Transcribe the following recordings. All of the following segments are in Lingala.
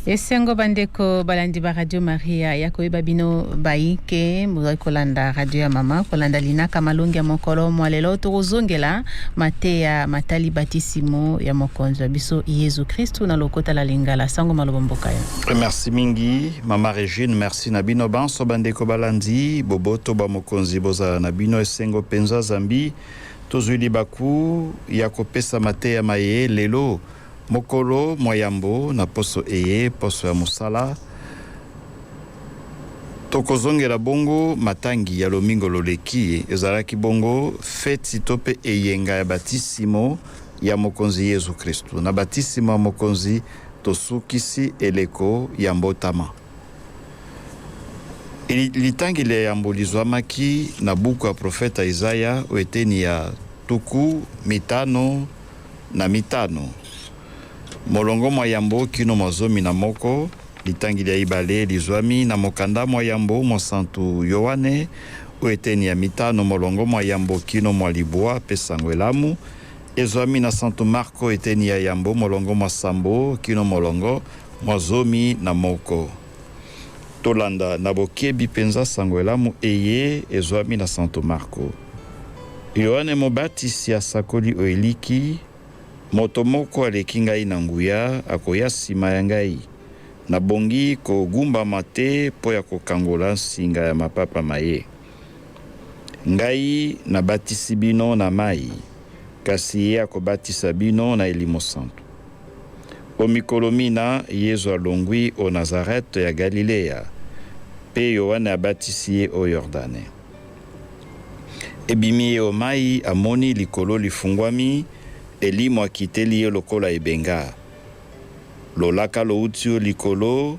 Esengo bandeko balandi ba Radio Maria ya koyeba bino bayike bozali kolanda radio ya mama kolanda linaka malongi ya mokolo mwa lelo. Tokozongela mateya matali batisimo ya mokonzi wa biso Yezu Kristu na lokota la Lingala. Sango maloba mboka yo. Merci mingi mama Regine, merci na bino banso bandeko balandi. Boboto ba mokonzi bozala na bino. Esengo mpenza zambi tozwi libaku ya kopesa mateya maye lelo mokolo mwa yambo na poso eye, poso ya mosala. Tokozongela bongo matangi ya lomingo loleki. Ezalaki bongo feti to mpe eyenga ya batisimo ya mokonzi Yezu Kristu. Na batisimo ya mokonzi tosukisi eleko ya mbotama. Litangi lya yambo lizwamaki na buku ya profeta Isaya o eteni ya 55, molongo mwa yambo kino mwa 11. Litangi lya ibale lizwami na mokanda mwa yambo mwa santu Yoane o eteni ya 5, molongo mwa yambo kino mwa 9, mpe sango elamu ezwami na santu Marko eteni ya yambo, molongo mwa 7 kino molongo mwa 11. Tolanda na bokebi mpenza sango elamu eye ezwami na santu Marko. Yoane Mobatisi asakoli o eliki: Moto moko aleki ngai na nguya, akoya nsima ya ngai. Nabongi kogumbama te mpo ya kokangola nsinga ya mapapa ma ye. Ngai nabatisi bino na mai, kasi ye akobatisa bino na Elimo Santu. O mikolo mina, Yezu alongwi o Nazarete ya Galilea, mpe Yoane abatisi ye o Yordane. Ebimi ye o mai, amoni likolo lifungwami, Elimo akiteli ye lokola ebenga. Lolaka louti o likolo,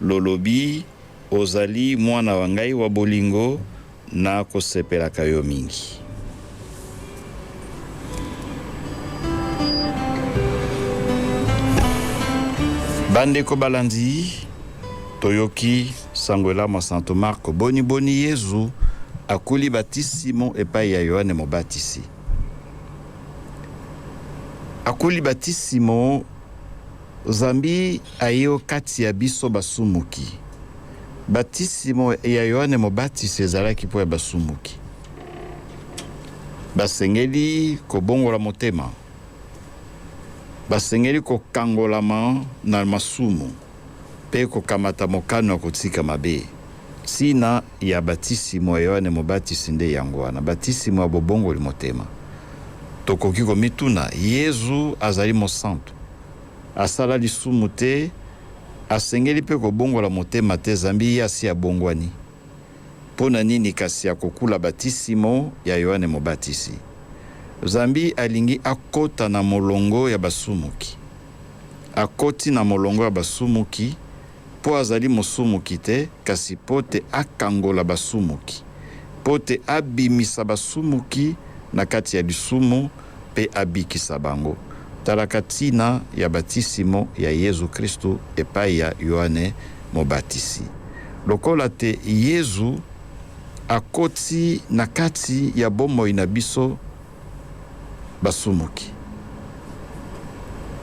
lolobi, Ozali Mwana wa ngai wa bolingo, nakosepelaka yo mingi. Bandeko balandi, toyoki sango elamu ya Santu Marko boni boni Yezu akuli batisimo epai ya Yoane Mobatisi. Akuli batisimo zambi aye o kati ya biso basumuki. Batisimo ya Yoane Mobatisi ezalaki mpo ya basumuki. Basengeli kobongola motema, basengeli kokangolama na masumu mpe kokamata mokano ya kotika mabe. Ntina ya batisimo ya Yoane Mobatisi nde yango wana, batisimo ya bobongoli motema. Tokoki komituna, Yezu azali mosantu, asala lisumu te, asengeli mpe kobongola motema te zambi ye asi abongwani. Mpo na nini kasi akokula batisimo ya Yoane Mobatisi? Zambi alingi akota na molongo ya basumuki. Akoti na molongo ya basumuki mpo azali mosumuki te, kasi mpo te akangola basumuki, mpo te abimisa basumuki na kati ya lisumu mpe abikisa bango. Talaka ntina ya batisimo ya Yezu Kristu epai ya Yoane Mobatisi. Lokola te Yezu akoti na kati ya bomoi na biso basumuki,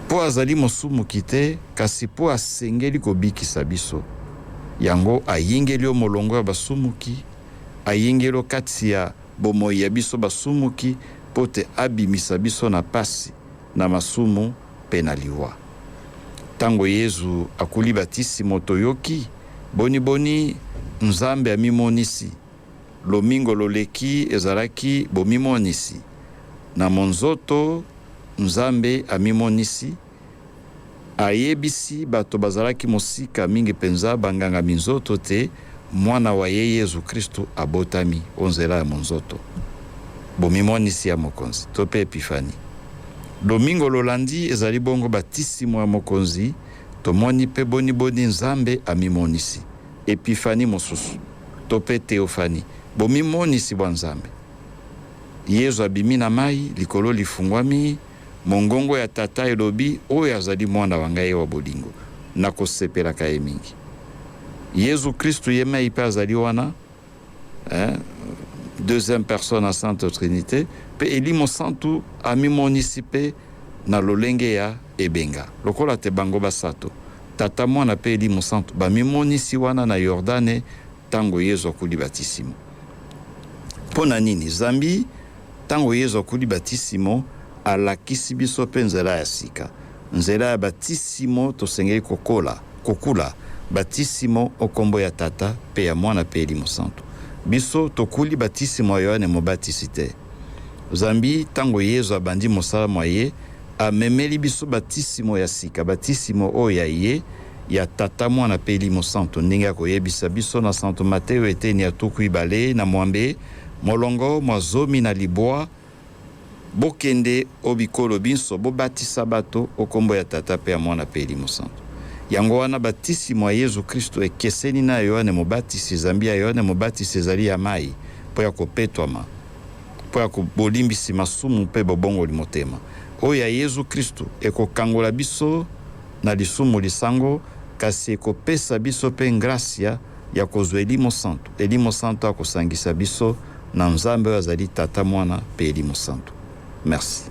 mpo azali mosumuki te, kasi mpo asengeli kobikisa biso, yango ayingeli o molongo ya basumuki, ayingeli o kati ya bomoi ya biso basumuki, mpo te abimisa biso na pasi, na masumu mpe na liwa. Tango Yezu akuli batisimo, toyoki boni boni Nzambe amimonisi. Lomingo loleki ezalaki bomimonisi na monzoto. Nzambe amimonisi, ayebisi bato bazalaki mosika mingi mpenza, banganga minzoto, te Mwana wa ye Yezu Kristu abotami o nzela ya monzoto. Bomimonisi ya Mokonzi to mpe Epifani. Lomingo lolandi ezali bongo batisimo ya Mokonzi, tomoni mpe boni boni Nzambe amimonisi. Epifani mosusu to mpe Teofani, bomimonisi bwa Nzambe. Yezu abimi na mai, likolo lifungwami, mongongo ya Tata elobi, Oyo azali Mwana wa ngai wa bolingo, nakosepelaka ye mingi. Yezu Kristu ye mei mpe azali wana, deuxième personne ya Sainte Trinite, mpe Elimo Santu amimonisi mpe na lolenge ya ebenga, lokola te bango basato. Tata, Mwana mpe Elimo Santu bamimonisi wana na Yordane ntango Yezu akuli batisimo. Mpo na nini? Zambi ntango Yezu akuli batisimo, alakisi biso mpe nzela ya sika, nzela ya batisimo tosengeli kokola, kokula batisimo o nkombo ya Tata mpe ya Mwana mpe Elimo Santu. Biso tokuli batisimo ya Yoane Mobatisi te, zambi ntango Yezu abandi mosala mwa ye, amemeli biso batisimo ya sika, batisimo oyo ya ye ya Tata, Mwana mpe Elimo Santu, ndenge akoyebisa biso na Santu Mateo eteni ya 26 molongo mwa 19: bokende o bikolo binso, bobatisa bato o nkombo ya Tata mpe ya Mwana mpe Elimo Santu. Yango wana batisimo ya Yezu Kristo ekeseni na ya Yoane Mobatisi, zambi ya Yoane Mobatisi ezali ya mai mpo ya kopetwama, mpo ya bolimbisi masumu mpe bobongoli motema. Oyo ya Yezu Kristo ekokangola biso na lisumu lisango, kasi ekopesa biso mpe ngrasia ya kozwa Elimo Santu. Elimo Santu akosangisa biso na Nzambe oyo azali Tata, Mwana mpe Elimo Santu. Merci.